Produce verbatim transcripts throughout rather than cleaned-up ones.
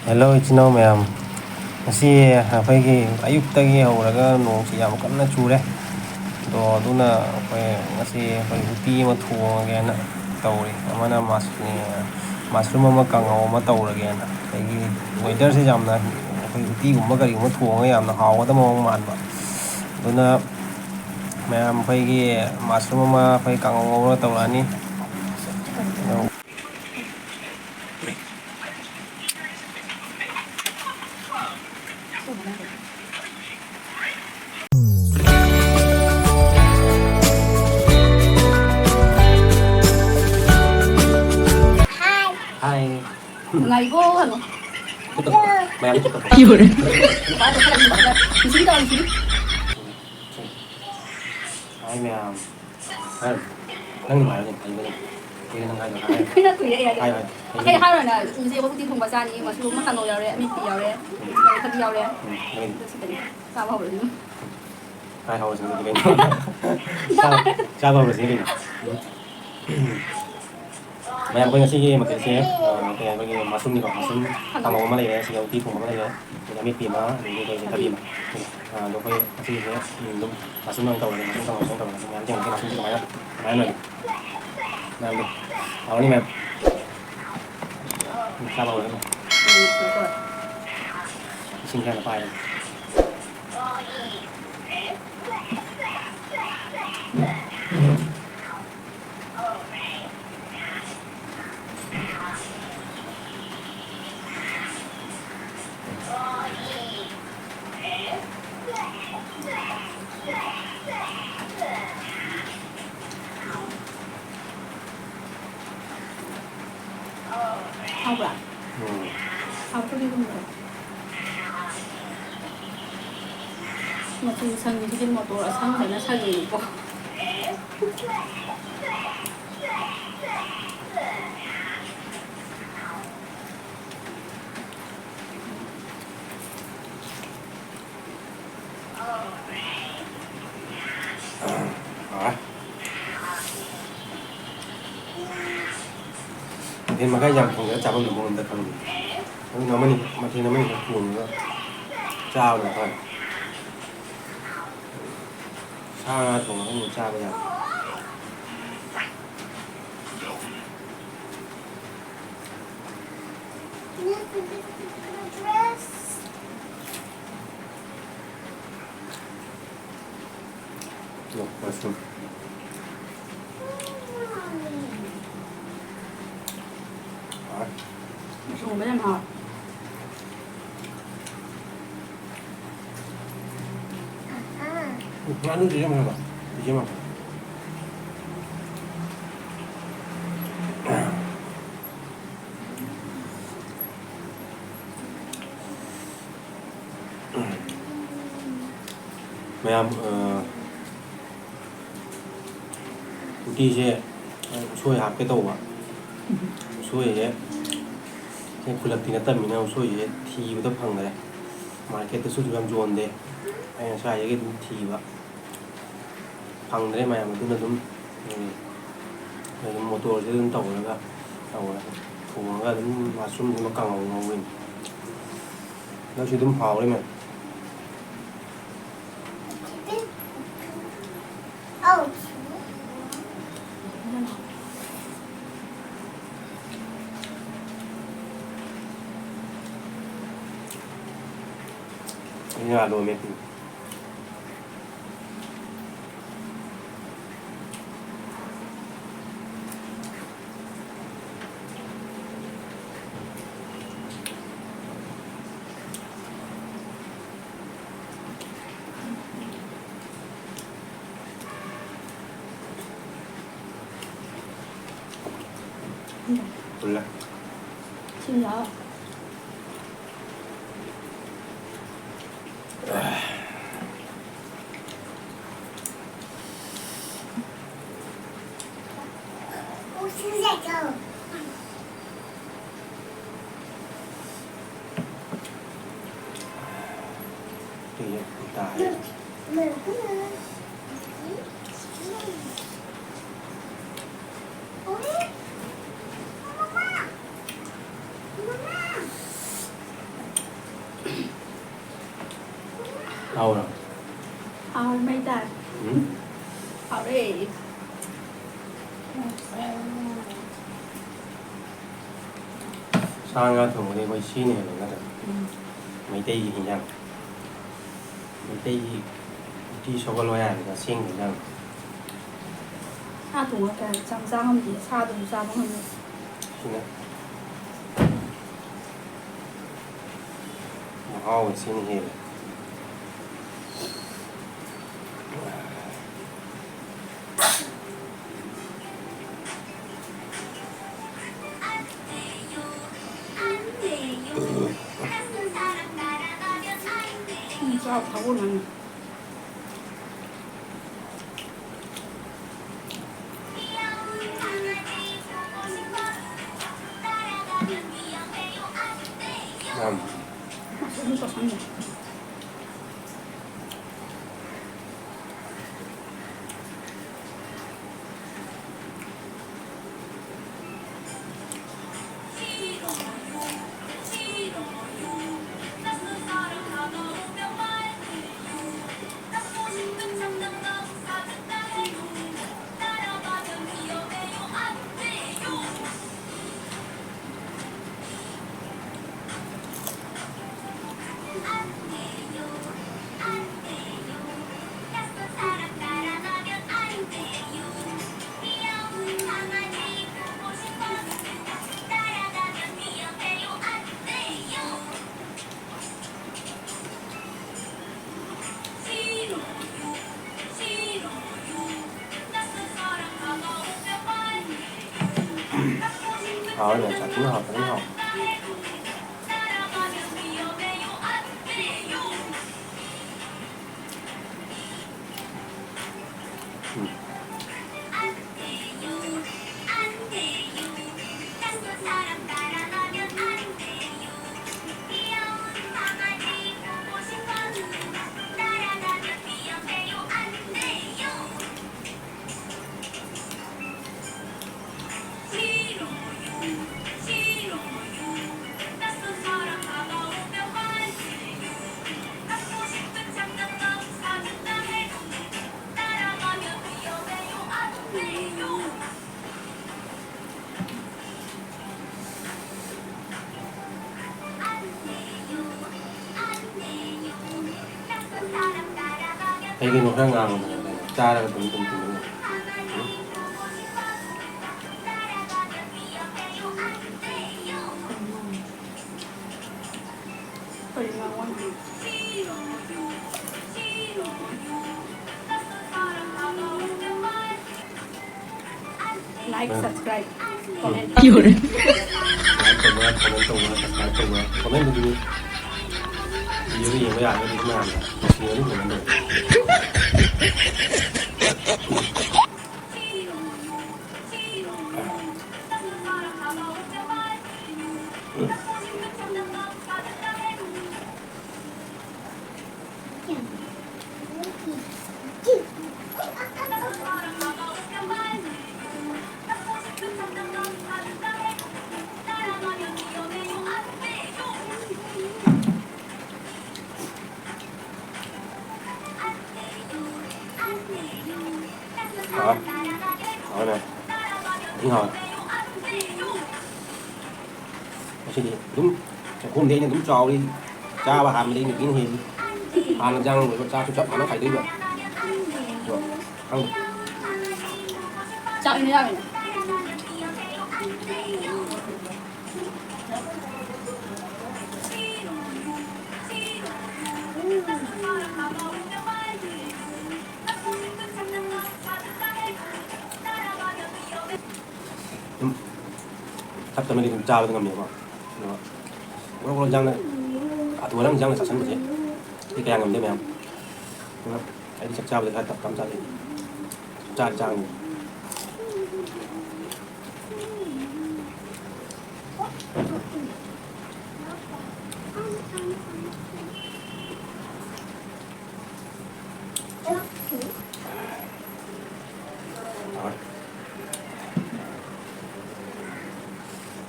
Hello ꯏꯆꯤꯟ ꯏꯅꯥꯎ ꯃꯌꯥꯝ, ꯉꯁꯤ ꯑꯩꯈꯣꯏꯒꯤ ꯑꯌꯨꯛꯇꯒꯤ ꯍꯧꯔꯒ ꯅꯣꯡꯁꯤ ꯌꯥꯝ ꯀꯟꯅ ꯆꯨꯔꯦ꯫ ꯑꯗꯣ ꯑꯗꯨꯅ ꯑꯩꯈꯣꯏ ꯉꯁꯤ ꯑꯩꯈꯣꯏ ꯎꯇꯤ ꯑꯃ ꯊꯣꯡꯉꯒꯦꯅ ꯇꯧꯔꯤ, ꯑꯃꯅ ꯃꯁ-, ꯃꯁꯔꯨꯝ ꯑꯃ ꯀꯥꯡꯉꯧ ꯑꯃ ꯇꯧꯔꯒꯦꯅ꯫ ꯑꯩꯒꯤ ꯋꯦꯗꯔꯁꯦ ꯌꯥꯝꯅ ꯑꯩꯈꯣꯏ ꯎꯇꯤꯒꯨꯝꯕ ꯀꯔꯤꯒꯨꯝꯕ ꯊꯣꯡꯉꯒ ꯌꯥꯝꯅ ꯍꯥꯎꯒꯗꯕ ꯃꯑꯣꯡ ꯃꯥꯟꯕ꯫ ꯑꯗꯨꯅ ꯃꯌꯥꯝ ꯑꯩꯈꯣꯏꯒꯤ ꯃꯁꯔꯨꯝ ꯑꯃ ꯑꯩꯈꯣꯏ ꯀꯥꯡꯉꯧ ꯉꯧꯔꯒ ꯇꯧꯔꯛꯑꯅꯤ꯫ ꯍꯥꯏ꯫ ꯅꯨꯡꯉꯥꯏꯔꯤꯕꯣ ꯍꯪꯉꯣ꯫ ꯃꯌꯥꯝ ꯅꯨꯡꯁꯤꯕꯤ ꯇꯧꯔꯤꯁꯤꯗꯤ꯫ ꯍꯥꯏ ꯃꯌꯥꯝ꯫ ꯍꯥꯏꯔꯣ꯫ ꯅꯪ ꯅꯨꯡꯉꯥꯏꯔꯣ ꯑꯗꯨꯝ, ꯐꯩꯕ ꯑꯗꯨꯝ꯫ ꯀꯨꯏꯔꯦ ꯅꯪ ꯍꯥꯏꯗꯣ, ꯍꯥꯏꯔꯣ꯫ ꯀꯨꯏꯔꯦ, ꯀꯨꯏꯔꯦ, ꯌꯥꯔꯦ꯫ ꯍꯥꯏꯌꯣ, ꯍꯥꯏꯌꯣ꯫ ꯑꯩ ꯍꯥꯏꯔꯣꯅ, ꯉꯁꯤ ꯑꯩꯈꯣꯏ ꯎꯇꯤ ꯊꯣꯡꯕ ꯆꯥꯅꯤ, ꯃꯁꯔꯨꯝ ꯑꯃ ꯀꯥꯡꯉꯧ ꯌꯥꯎꯔꯦ, ꯑꯃꯦꯠꯄꯤ ꯌꯥꯎꯔꯦ, ꯎꯝ꯫ ꯊꯕꯤ ꯌꯥꯎꯔꯦ꯫ ꯎꯝ, ꯂꯣꯏꯔꯦ꯫ ꯑꯗꯨ ꯁꯤꯗꯅꯤ꯫ ꯆꯥꯕ ꯍꯧꯔꯁꯤ ꯑꯗꯨꯝ꯫ ꯍꯥꯏ ꯍꯧꯔꯁꯤ ꯑꯗꯨꯗꯤ ꯀꯩꯅꯣ꯫ ꯆꯥ-, ꯆꯥꯕ ꯍꯧꯔꯁꯤ ꯀꯩꯅꯣ꯫ ꯃꯌꯥꯝ, ꯑꯩꯈꯣꯏ ꯉꯁꯤꯒꯤ ꯃꯊꯦꯜꯁꯦ, ꯑ, ꯀꯩ ꯍꯥꯏꯕꯒꯤ ꯃꯁꯔꯨꯝꯅꯤꯀꯣ, ꯃꯁꯔꯨꯝ ꯀꯥꯡꯉꯧ ꯑꯃ ꯂꯩꯔꯦ, ꯁꯤꯗ ꯎꯇꯤ ꯊꯣꯡꯕ ꯑꯃ ꯂꯩꯔꯦ, ꯑꯗꯒꯤ ꯑꯃꯦꯠꯄꯤ ꯑꯃ, ꯑꯗꯒꯤ ꯑꯩꯈꯣꯏ ꯊꯕꯤ ꯑꯃ꯫ ꯑ, ꯑꯗꯣ ꯑꯩꯈꯣꯏ ꯉꯁꯤꯒꯤꯁꯦ, ꯎꯝ, ꯑꯗꯨꯝ ꯃꯁꯔꯨꯝ ꯑꯣꯏꯅ ꯇꯧꯔꯒꯦ, ꯃꯁꯔꯨꯝ ꯀꯥꯡꯉꯧ ꯑꯣꯏꯅ ꯇꯧꯔꯒꯦ꯫ ꯃꯌꯥꯝ ꯊꯦꯡꯅꯁꯦ, ꯃꯁꯔꯨꯝꯁꯦ ꯀꯃꯥꯏꯅ, ꯀꯃꯥꯏꯅ ꯂꯣꯏꯒꯦ? ꯃꯌꯥꯝꯗꯣ ꯍꯥꯎꯔꯅꯤ ꯃꯌꯥꯝ꯫ ꯎꯝ, ꯆꯥꯕ ꯍꯧꯔꯅꯤ꯫ ꯏꯁꯤꯡ ꯈꯔ ꯄꯥꯏꯔꯒꯦ꯫ ꯍꯥꯎꯕ꯭ꯔꯥ? ꯎꯝ꯫ ꯍꯥꯎꯇ꯭ꯔꯗꯤ ꯑꯗꯨꯝ ꯂꯣꯏꯔꯦ꯫ ꯃꯆꯨ ꯁꯪꯉꯤꯁꯤꯗꯤ ꯃꯣꯇꯣꯔ ꯑꯁꯪꯕꯅ ꯁꯪꯉꯤꯅꯤꯀꯣ꯫ ꯃꯊꯦꯜ ꯃꯈꯥꯏ ꯌꯥꯝ ꯊꯣꯡꯖꯔ ꯆꯥꯐꯝ ꯂꯨꯐꯝ ꯑꯝꯇ ꯈꯪꯗꯦ꯫ ꯑꯗꯨꯅ ꯑꯃꯅꯤ, ꯃꯊꯦꯜ ꯑꯃꯅꯤ ꯈꯛ ꯊꯣꯡꯉꯒ ꯆꯥꯕꯅ ꯐꯔꯦ꯫ ꯁꯥ ꯉꯥ ꯊꯣꯡꯉꯒ ꯑꯃꯨꯛ ꯆꯥꯕ ꯌꯥꯕ꯫ ꯊꯣꯡꯕ ꯌꯥꯝ ꯍꯥꯎ꯫ ꯎꯝ, ꯉꯥꯅꯨꯗꯨ ꯌꯥꯝ ꯍꯥꯎꯕ꯫ ꯌꯥꯝ ꯍꯥꯎꯕ꯫ ꯃꯌꯥꯝ, ꯑ, ꯎꯇꯤꯁꯦ ꯎꯁꯣꯏ ꯍꯥꯞꯀꯦ ꯇꯧꯕ꯫ ꯎꯁꯣꯏꯁꯦ ꯑꯩꯈꯣꯏ ꯈꯨꯜꯂꯛꯇꯤ ꯅꯠꯇꯕꯅꯤꯅ ꯎꯁꯣꯏꯁꯦ ꯊꯤꯕꯗ ꯐꯪꯗ꯭ꯔꯦ꯫ ꯃꯥꯔꯀꯦꯠꯇꯁꯨ ꯑꯗꯨꯝ ꯌꯥꯝ ꯌꯣꯟꯗꯦ꯫ ꯑꯩꯅ ꯁ꯭ꯋꯥꯏꯗꯒꯤ ꯑꯗꯨꯝ ꯊꯤꯕ꯫ ꯐꯪꯗ꯭ꯔꯦ ꯃꯌꯥꯝ, ꯑꯗꯨꯅ ꯑꯗꯨꯝ, ꯎꯝ, ꯑꯗꯨꯝ ꯃꯣꯇꯣꯔꯁꯤꯗ ꯑꯗꯨꯝ ꯇꯧꯔꯒ, ꯇꯧꯔꯒ ꯊꯣꯡꯉꯒ ꯑꯗꯨꯝ ꯃꯁꯔꯨꯝꯁꯤꯃ ꯀꯥꯡꯍꯧ ꯉꯧꯕꯅꯤ꯫ ꯍꯟꯗꯛꯁꯨ ꯑꯗꯨꯝ ꯍꯥꯎꯔꯦ ꯃꯌꯥꯝ꯫ ꯑꯩꯅ ꯑꯂꯨ ꯑꯃꯦꯠꯄꯤ꯫ ꯐꯨꯜꯂꯦ꯫ ꯁꯤꯡꯂꯥꯎ꯫ ꯍꯥꯎꯔꯣ? ꯍꯥꯎꯔꯦ, ꯃꯩ ꯇꯥꯔꯦ꯫ ꯎꯝ? ꯍꯥꯎꯔꯦ꯫ ꯁꯥ ꯉꯥ ꯊꯣꯡꯕꯗꯤ ꯑꯩꯈꯣꯏ ꯁꯤꯅ ꯍꯦꯜꯂꯦ ꯅꯠꯇ꯭ꯔꯥ? ꯎꯝ꯫ ꯃꯩꯇꯩꯒꯤ ꯍꯤꯟꯖꯥꯡ꯫ ꯃꯩꯇꯩꯒꯤ ꯎꯇꯤ ꯁꯒꯣꯜ ꯍꯋꯥꯏ ꯍꯥꯏꯕꯗꯣ ꯑꯁꯦꯡꯕ ꯍꯤꯟꯖꯥꯡ꯫ ꯁꯥ ꯊꯣꯡꯕ ꯀꯌꯥ ꯆꯥ-, ꯆꯥ ꯉꯝꯗꯦ꯫ ꯁꯥꯗꯨꯁꯨ ꯆꯥꯕ ꯉꯝꯗꯦ꯫ ꯁꯤꯅ ꯃꯍꯥꯎ ꯁꯤꯅ ꯍꯦꯜꯂꯦ꯫ ꯎꯝ, ꯆꯥꯎ, ꯊꯥꯎ ꯅꯪ꯫ ꯎꯝ꯫ ꯍꯥꯎꯋꯦ, ꯌꯥꯝ ꯁꯥꯊꯤꯅ ꯍꯥꯎꯋꯦ, ꯐꯖꯅ ꯍꯥꯎꯋꯦ꯫ ꯎꯝ꯫ ꯀꯩꯒꯤꯅꯣ ꯈꯔ ꯉꯥꯡꯉꯨꯗꯅ, ꯆꯥꯔꯒ ꯑꯗꯨꯝ ꯑꯗꯨꯝ ꯇꯨꯝꯃꯤꯟꯅ꯫ Like, subscribe, comment. Like ꯇꯧꯕ, comment ꯇꯧꯕ, subscribe ꯇꯧꯕ, comment ꯗꯨꯗꯤ video ꯗꯨ ꯌꯦꯡꯕ ꯌꯥꯔꯒꯗꯤ ꯑꯗꯨꯝ ꯃꯌꯥꯝꯅ ꯌꯦꯡꯉꯅꯤ, comment ꯇꯧꯕ꯫ ꯍꯥꯎꯋꯦ꯫ ꯍꯥꯎꯋꯦ ꯃꯌꯥꯝ꯫ ꯊꯤ ꯍꯥꯎꯋꯦ꯫ ꯉꯁꯤꯗꯤ ꯑꯗꯨꯝ ꯆꯥꯛꯈꯣꯝꯗꯤ ꯑꯩꯅ ꯑꯗꯨꯝ ꯆꯥꯎꯔꯤ꯫ ꯆꯥꯕ ꯍꯥꯟꯕꯗꯤ ꯑꯩꯅ ꯑꯗꯨꯝ ꯍꯦꯜꯂꯤ꯫ ꯍꯥꯟꯅ ꯏꯟꯖꯥꯡ ꯂꯣꯏꯕ ꯆꯥꯛꯁꯨ ꯆꯞ ꯃꯥꯟꯅ ꯈꯥꯏꯗꯣꯛꯏꯕ꯫ ꯑꯗꯣ ꯈꯪꯗꯦ꯫ ꯆꯥꯛ ꯏꯟꯖꯥꯡ꯫ ꯑꯗꯨꯝ ꯇꯞ ꯇꯞꯅꯗꯤ ꯑꯗꯨꯝ ꯆꯥꯕꯗꯤ ꯉꯝꯃꯦꯀꯣ꯫ ꯑꯗꯨꯒ ꯒ꯭ꯔꯣ ꯒ꯭ꯔꯣ ꯏꯟꯖꯥꯡꯅ, ꯍꯥꯊꯨ ꯍꯥꯊꯨ ꯏꯟꯖꯥꯡꯅ ꯆꯥꯁꯤꯟꯕꯁꯦ ꯑꯩ ꯀꯌꯥ ꯉꯝꯗꯦ ꯃꯌꯥꯝ꯫ ꯑꯗꯨꯅ ꯑꯩꯗꯤ ꯆꯥꯛ ꯆꯥꯕꯗꯤ ꯈꯔ ꯇꯞ ꯇꯞ ꯆꯥꯖꯩ꯫ ꯆꯥꯗꯤ ꯆꯥꯒꯅꯤ꯫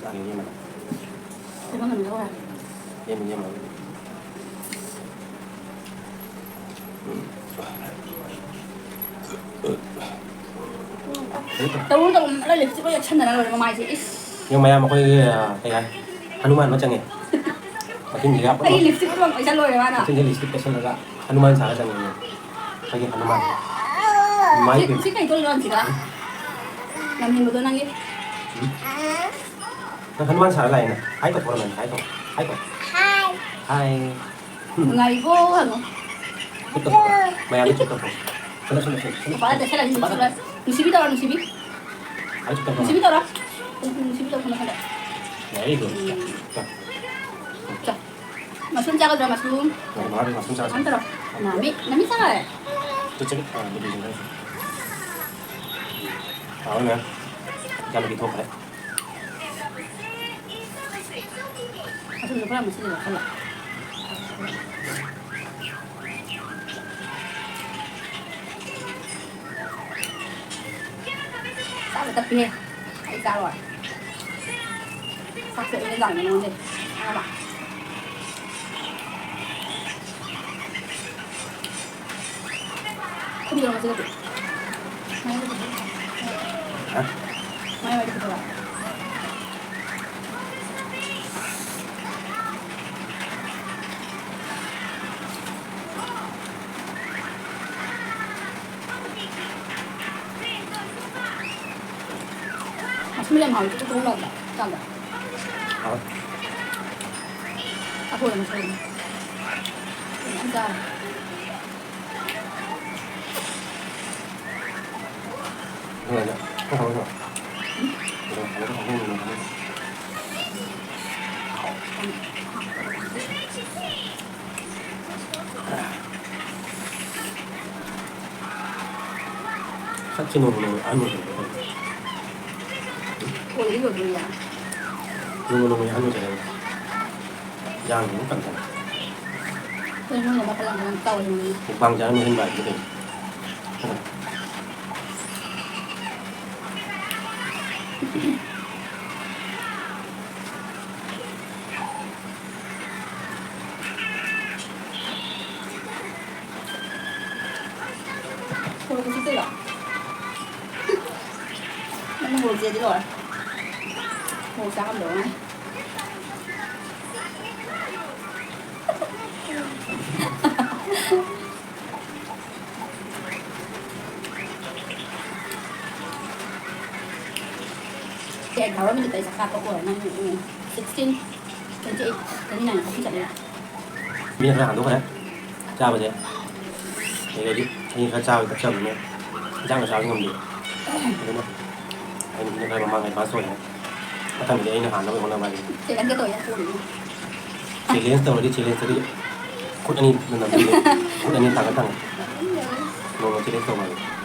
ꯆꯥꯒꯦ ꯏꯕꯦꯝꯃ꯫ ꯀꯩꯅꯣ ꯉꯝꯗꯧ ꯍꯥꯏ꯫ ꯏꯕꯦꯝꯃ, ꯏꯕꯦꯝꯃ꯫ ꯇꯧꯔꯨ ꯇꯧꯔꯨ ꯂꯣꯏ ꯂꯤꯞꯁꯇꯤꯛ ꯂꯣꯏ ꯌꯦꯛꯁꯟꯗꯅ ꯂꯣꯏꯔꯦ ꯃꯃꯥꯏꯁꯦ꯫ ꯏꯁ꯫ ꯌꯦꯡꯉꯨ ꯃꯌꯥꯝ ꯑꯩꯈꯣꯏꯒꯤ, ꯑ, ꯀꯩ ꯍꯥꯏ? ꯍꯅꯨꯃꯥꯟ ꯑꯃ ꯆꯪꯉꯦ꯫ ꯃꯆꯤꯟꯁꯤꯗ ꯌꯥꯝ ꯑꯩ ꯂꯤꯞꯁꯇꯤꯛ ꯂꯣꯏ ꯄꯩꯁꯥ ꯂꯣꯏꯔꯦ ꯃꯥꯅ꯫ ꯃꯆꯤꯟꯁꯤꯗ ꯂꯤꯞꯁꯇꯤꯛ ꯇꯩꯁꯜꯂꯒ ꯍꯅꯨꯃꯥꯟ ꯁꯥꯔ ꯆꯪꯉꯦ꯫ ꯑꯩꯒꯤ ꯍꯅꯨꯃꯥꯟ꯫ ꯁꯤ, ꯃꯥꯏ ꯄꯦꯝꯃ꯫ ꯁꯤ ꯀꯩ ꯇꯧꯔꯤꯅꯣ ꯁꯤꯗ? ꯂꯝ ꯍꯦꯟꯕꯗꯣ ꯅꯪꯒꯤ꯫ ꯎꯝ? ꯅꯪ ꯍꯅꯨꯃꯥꯟ ꯁꯥꯔ ꯂꯥꯛꯑꯦꯅ꯫ ꯍꯥꯏ ꯇꯧ, ꯄꯣꯔꯝꯃꯅꯤ, ꯍꯥꯏ ꯇꯧ, ꯍꯥꯏ ꯇꯧ꯫ ꯍꯥꯏ꯫ ꯍꯥꯏ꯫ ꯅꯨꯡꯉꯥꯏꯔꯤꯕꯣ ꯍꯪꯉꯣ꯫ ꯈꯨꯠ ꯇꯧꯊꯣꯛꯑꯣ꯫ ꯃꯌꯥꯝꯒꯤ ꯈꯨꯠ ꯇꯧꯊꯣꯛꯑꯣ꯫ ꯁꯠ, ꯁꯠ, ꯁꯠ, ꯁꯠ꯫ ꯅꯨꯄꯥꯗ ꯇꯩꯁꯜꯂꯛꯑꯗꯤ ꯅꯨꯡꯁꯤꯔꯣꯏ꯫ ꯅꯨꯡꯁꯤꯕꯤ ꯇꯧꯔꯣ, ꯅꯨꯡꯁꯤꯕꯤ꯫ ꯍꯥꯏ ꯈꯤꯇꯪ ꯇꯧꯔꯣ꯫ ꯅꯨꯡꯁꯤꯕꯤ ꯇꯧꯔꯣ꯫ ꯅꯨꯡꯁꯤꯕꯤ ꯇꯧꯔꯣ, ꯅꯨꯡꯁꯤꯕꯤ ꯇꯧꯔꯣ꯫ Very good. ꯎꯝ꯫ ꯆꯥ꯫ ꯆꯥ꯫ ꯃꯁꯔꯨꯝ ꯆꯥꯒꯗ꯭ꯔꯥ, ꯃꯁꯔꯨꯝ? ꯍꯣꯏ, ꯃꯥꯗꯤ ꯃꯁꯔꯨꯝ ꯆꯥꯒꯗ꯭ꯔꯥ? ꯃꯁꯔꯨꯝ ꯇꯧꯔꯣ꯫ ꯃꯥꯃꯤ, ꯃꯥꯃꯤ ꯆꯥꯔꯦ꯫ ꯇꯨ ꯆꯠꯂꯨ꯫ ꯑꯥ, ꯑꯗꯨꯗꯤ ꯌꯦꯡꯉꯁꯤ꯫ ꯍꯥꯎꯔꯦ, ꯃꯌꯥꯝ꯫ ꯏꯆꯥꯅꯨꯄꯤ ꯊꯣꯛꯈ꯭ꯔꯦ꯫ ꯃꯁꯔꯨꯝꯗꯣ ꯈꯔ ꯃꯨꯁꯤꯜꯂꯦ, ꯈꯔ꯫ ꯆꯥꯛꯁꯦ ꯇꯞꯄꯤꯍꯦ꯫ ꯑꯩ ꯆꯥꯔꯣꯏ꯫ ꯆꯥꯛꯁꯦ ꯑꯩꯅ ꯆꯥꯔꯅꯤ ꯅꯉꯣꯟꯗꯩ꯫ ꯈꯪꯉꯕ? ꯈꯨꯝꯗ꯭ꯔꯣ ꯉꯁꯤ ꯅꯠꯇꯦ? ꯍꯥ? ꯃꯥꯏ ꯋꯥꯔꯤ ꯄꯨꯊꯣꯔꯛꯑꯣ꯫ ꯃꯁꯤꯃ ꯌꯥꯝ ꯍꯥꯎꯋꯤ, ꯆꯨꯞ ꯆꯨꯞ ꯂꯥꯎꯕ ꯆꯥꯕ꯫ ꯍꯥꯎꯋꯦ꯫ ꯑꯐꯣꯏꯕ ꯃꯁꯣꯏ꯫ ꯌꯥꯝ ꯆꯥꯔꯦ꯫ ꯂꯣꯏꯔꯦ꯫ ꯍꯥꯎꯋꯦ, ꯍꯥꯎꯋꯦ꯫ ꯎꯝ? ꯍꯥꯎꯋꯦ, ꯍꯥꯎꯋꯦ꯫ ꯁꯛꯁꯦ ꯅꯣꯡꯃ ꯅꯣꯡꯃ ꯑꯍꯟ ꯑꯣꯏꯁꯤꯜꯂꯛꯄ ꯇꯧꯏ꯫ ꯑꯣꯏꯗꯤ ꯑꯣꯏꯗꯣꯏꯅꯦ꯫ ꯅꯣꯡꯃ ꯅꯣꯡꯃꯒꯤ ꯑꯍꯟ ꯑꯣꯏꯁꯤꯜꯂꯛꯑꯦ꯫ ꯌꯥꯡꯁꯨ ꯑꯗꯨꯝ ꯀꯪꯁꯤꯜꯂꯦ꯫ ꯀꯩꯅꯣ ꯅꯣꯏꯅ ꯃꯈꯜ ꯑꯃ ꯇꯧꯔꯤꯅꯦ꯫ ꯃꯨꯛꯕꯥꯡ ꯆꯥꯅ ꯅꯣꯏꯍꯟꯕ ꯍꯥꯏꯕꯁꯤ ꯀꯩꯅꯣ? ꯃꯣꯔꯣꯛ ꯎꯆꯤꯠꯇꯣꯏꯔꯣ? ꯅꯪ ꯃꯣꯔꯣꯛ ꯆꯦꯗꯤ ꯂꯣꯏꯔꯦ꯫ ꯃꯣꯔꯣꯛ ꯆꯥ ꯉꯝꯗꯕ ꯉꯥꯏ꯫ ꯍꯦꯛ ꯍꯧꯔꯝꯃꯤꯗꯨꯗ ꯑꯩ ꯆꯥꯛ ꯀꯥꯞꯄ ꯀꯣꯟꯅ ꯅꯪ, ꯎꯝ, sixteen, twenty eight, twenty nine ꯑꯍꯨꯝ ꯆꯠꯂꯦ꯫ ꯃꯤꯅ ꯈꯔ ꯍꯥꯟꯗꯣꯛꯈ꯭ꯔꯦ ꯆꯥꯕꯁꯦ꯫ ꯑꯗꯒꯤ ꯑꯩ ꯈꯔ ꯆꯥꯕ ꯊꯛꯆꯕꯅꯤꯅ ꯏꯟꯖꯥꯡꯒ ꯆꯥꯕ ꯉꯝꯗꯦ꯫ ꯑꯗꯨꯅ ꯑꯩꯅ ꯈꯔ ꯃꯃꯥꯡ advance ꯑꯣꯏꯔꯦ꯫ ꯃꯊꯪꯗꯤ ꯑꯩꯅ ꯍꯥꯟꯅꯕ ꯍꯣꯠꯅꯕ ꯍꯥꯏꯗꯨꯅꯤ꯫ ꯆꯦꯜꯂꯟꯒꯦ ꯇꯧꯔꯤꯅꯦ, ꯄꯣꯔꯤꯅꯦ꯫ Challenge ꯇꯧꯔꯗꯤ, challenge ꯇꯗꯤ ꯈꯨꯠ ꯑꯅꯤ ꯅꯝꯗꯣꯏꯅꯦ꯫ ꯈꯨꯠ ꯑꯅꯤ ꯊꯥꯡꯒꯠ ꯊꯥꯡꯒꯠ꯫ ꯅꯣꯡꯃ challenge ꯇꯧꯕ ꯍꯥꯏꯗꯨꯅꯤ꯫